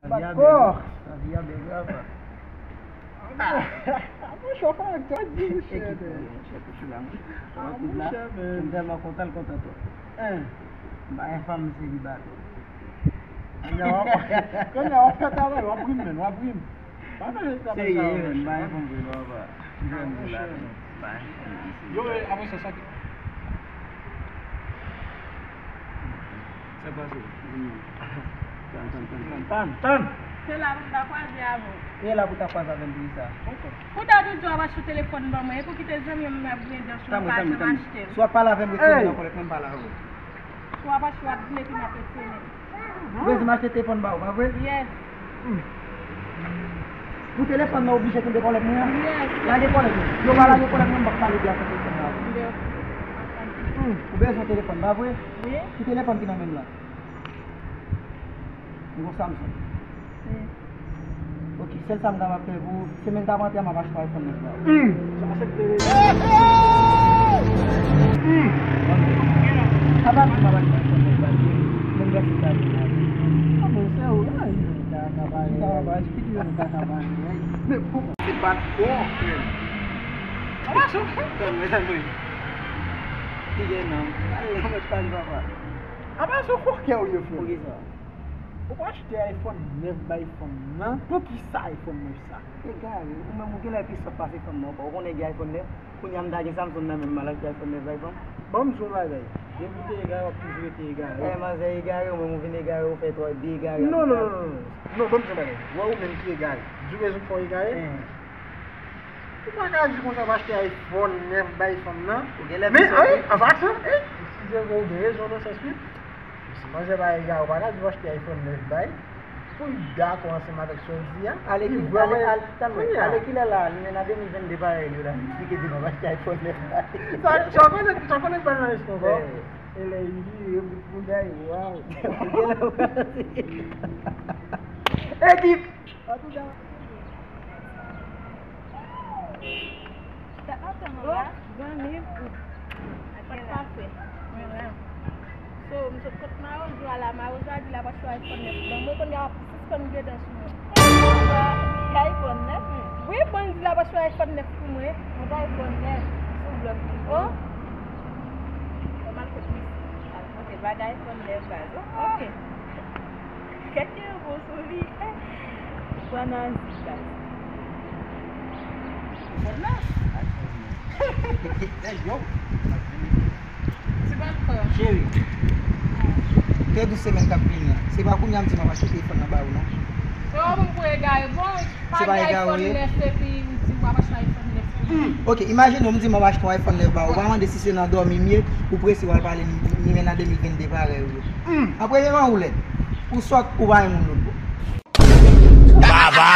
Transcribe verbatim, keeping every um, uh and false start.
Sa vi a bèl, wi. Sa vi a bèl, wi, apa. Ah, mon chè, fè ak twa di, mon chè. Ekip mwen, mon chè, tout sou la, mon chè. Ah, mon chè, men. M tèlman kontan, l kontan twòp. Hein. M pa gen fanm, m selibatè. Kounye a w ap, kounye a w ap fè travay, w ap ri m, men, w ap ri m. Pa fè travay sa yo, men. Serye, men, m pa gen fanm vre, non, papa. M jwenn vre la, men. M pa gen fanm, m selibatè. Yo, e, apre sa, sa ki Sa pase. Tann, tann, tann, tann, tann, tann. Se la pou m ta kwaze avè w. E la pou ta kwaze avè m pou kisa? Pou dat ou di w ap achte telefòn ban mwen, e pou kite zanmi m nan Grandans yo pa janm achte l. Si w ap pale avè m, retire men nan kòlèt mwen, m pale avè w. Si w ap achte, w ap di m epi m ap retire men. Ou bezwen m achte telefòn ba ou, pa vre? Yes. Hmm. Pou telefòn nan oblije kenbe kòlèt mwen an? Yes. Lage kòlèt mwen. Si w pa lage kòlèt mwen, m p ap pale byen ak telefòn nan. Hmm. Ou bezwen telefòn, pa vre? Wi. Ki telefòn ki nan men m lan? Yon Samsung. Wi. Ok, sèl sa m kapab fè pou ou, semèn k ap antre a, m ap achte yon iPhone nèf ba ou. Hmm. Sa se klere. Hmm. Sa pa di m ap achte yon iPhone nèf ba ou. Menm gras se sa. Ah, men se ou, ah, yon kaka bagay. Kaka bagay, ki di yon kaka bagay. Men pou se bat kò, frè m. Apa sou. Tann, mezanmi. Ki gen non. Ay, mwen pa di papa. Apa sou fòkè ou ye, frè m. Poukisa? Ou pa achte iPhone nèf bay fanm nan? Poukisa iPhone nèf sa? Egare, ou menm ou genlè pi sòt pase fanm nan ankò. Ou konnen gen iPhone nèf? Kounye a m ta gen Samsung nan men m, m al achte iPhone nèf bay fanm. Ban m di w yon bagay. Depi w te egare, w ap toujou rete egare. Eh, manzè egare, ou menm ou vin egare, ou fè twò, de egare. Non, non, non, non, non. Non, ban m di w yon bagay. Wè ou menm ki egare. Di w rezon k fè w egare? Eh. Ou pa ka di konsa w achte iPhone nèf bay fanm nan. Ou genlè pi sòt, wi. Men, an fason, eh, si se vre, ou gen rezon nan sans wi. Si manzè pa egare, ou pa ka di w achte iPhone nèf bay. Pou l dakò ansanm avèk sa w di a. Ale ki, ale, ale, tann mwen, ale kilè la, nou nan de mil venn de parèy nou la, li di ke di m ap achte iPhone nèf bay. Sa, sa w konnen, sa w konnen k pa nan espwa ankò. Eh. E lè li vire bout mouda, waw. Ekip! An tou ka, Sa ap tann ou la? Bon, zanmi m. Sa k pase? Mwen la. So, m sot kot mawozo a la, mawozo a di l ap achte iPhone nèf. Bon, mwen kounye a w ap sispann gade sou mwen. iPhone nèf, men. Wi, bon, l di l ap achte iPhone nèf pou mwen. Mwen gen iPhone nèf sou blòk li. Oh. Bon, m al kot misye. Al monte bagay iPhone nèf baz, oh. Ok. Kèk yon bon sou li. Pran nan zi baz. Bon nan. Let's go. Ti bòl frè. Cheri. Te di w semèn k ap vini an. Se pa kounye a m di m ap achte telefòn nan ba ou, non. Se yon moun pou egare, bon. Se pa egare ou ye? Nèf epi ou di w ap achte iPhone nèf pou mwen. Hmm, ok, imajine w m di m ap achte yon iPhone nèf ba ou. Ou pa mande si se nan dòmi m ye, ou prese w al pale m, m nan de mil venn de parèy ou yo. Hmm. An premyèman, ou lèd. Ou sòt, ou pa yon moun lòt bò. Baba!